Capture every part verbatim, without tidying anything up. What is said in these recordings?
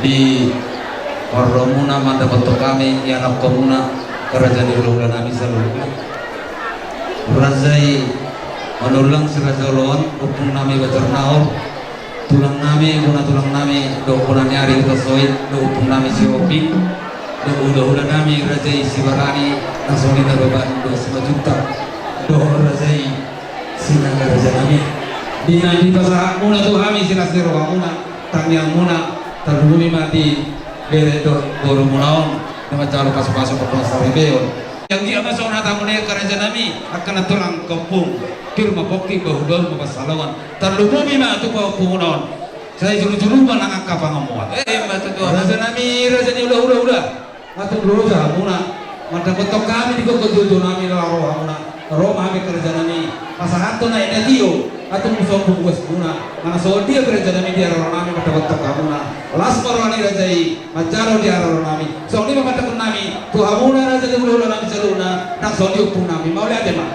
Di parrohamuna mandapothon hami ianakhonmuna, raja ni hulahula nami saluhutna. Raja i Manullang si Raja Oloan, ompung nami Banjar Naor, tulang nami, bona tulang nami, dohot bona ni ari Hutasoit, dohot ompung nami Sihombing, dohot hulahula nami raja i Sibarani, nang songon i na Baban dohot Simanjuntak, dohot raja i Sinaga raja nami. Di na dipasahatmuna tu hami silas ni rohamuna, tangiangmuna, tarlumobi ma di bere dohot borumuna on, na manjalo pasupasu pardongansaripeon. Anggiat ma songon hatamuna i angka raja nami, angka na tulang kampung, pir ma pongki, bahubahu ma pansalongan, tarlumobi ma tu pahompumuna on. Sai jolojolo ma nang angka pangomoan. Eh, ima tutu. Raja nami, raja ni hulahula. Tung loja hamuna mandapothon hami di gokhon joujou nami, laho ro hamuna. Ro ma hami angka raja nami pasahathon aek na tio, tung sombong uasmuna. Manang songon dia angka raja nami di haroro nami mandapothon hamuna. Las ma roha ni raja i manjalo di haroro nami. Songon i ma pandohan nami tu hamuna raja ni hulahula nami saluhutna, nang songon i ompung nami. Mauliate ma.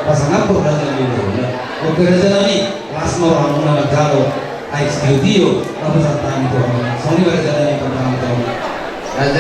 Pasangap raja ni Luna. Oke raja nami, las ma rohamuna manjalo aek sitio-tio, na pasahat hami tu hamu. Songon i ma raja nami, pambahen tu hamu. Raja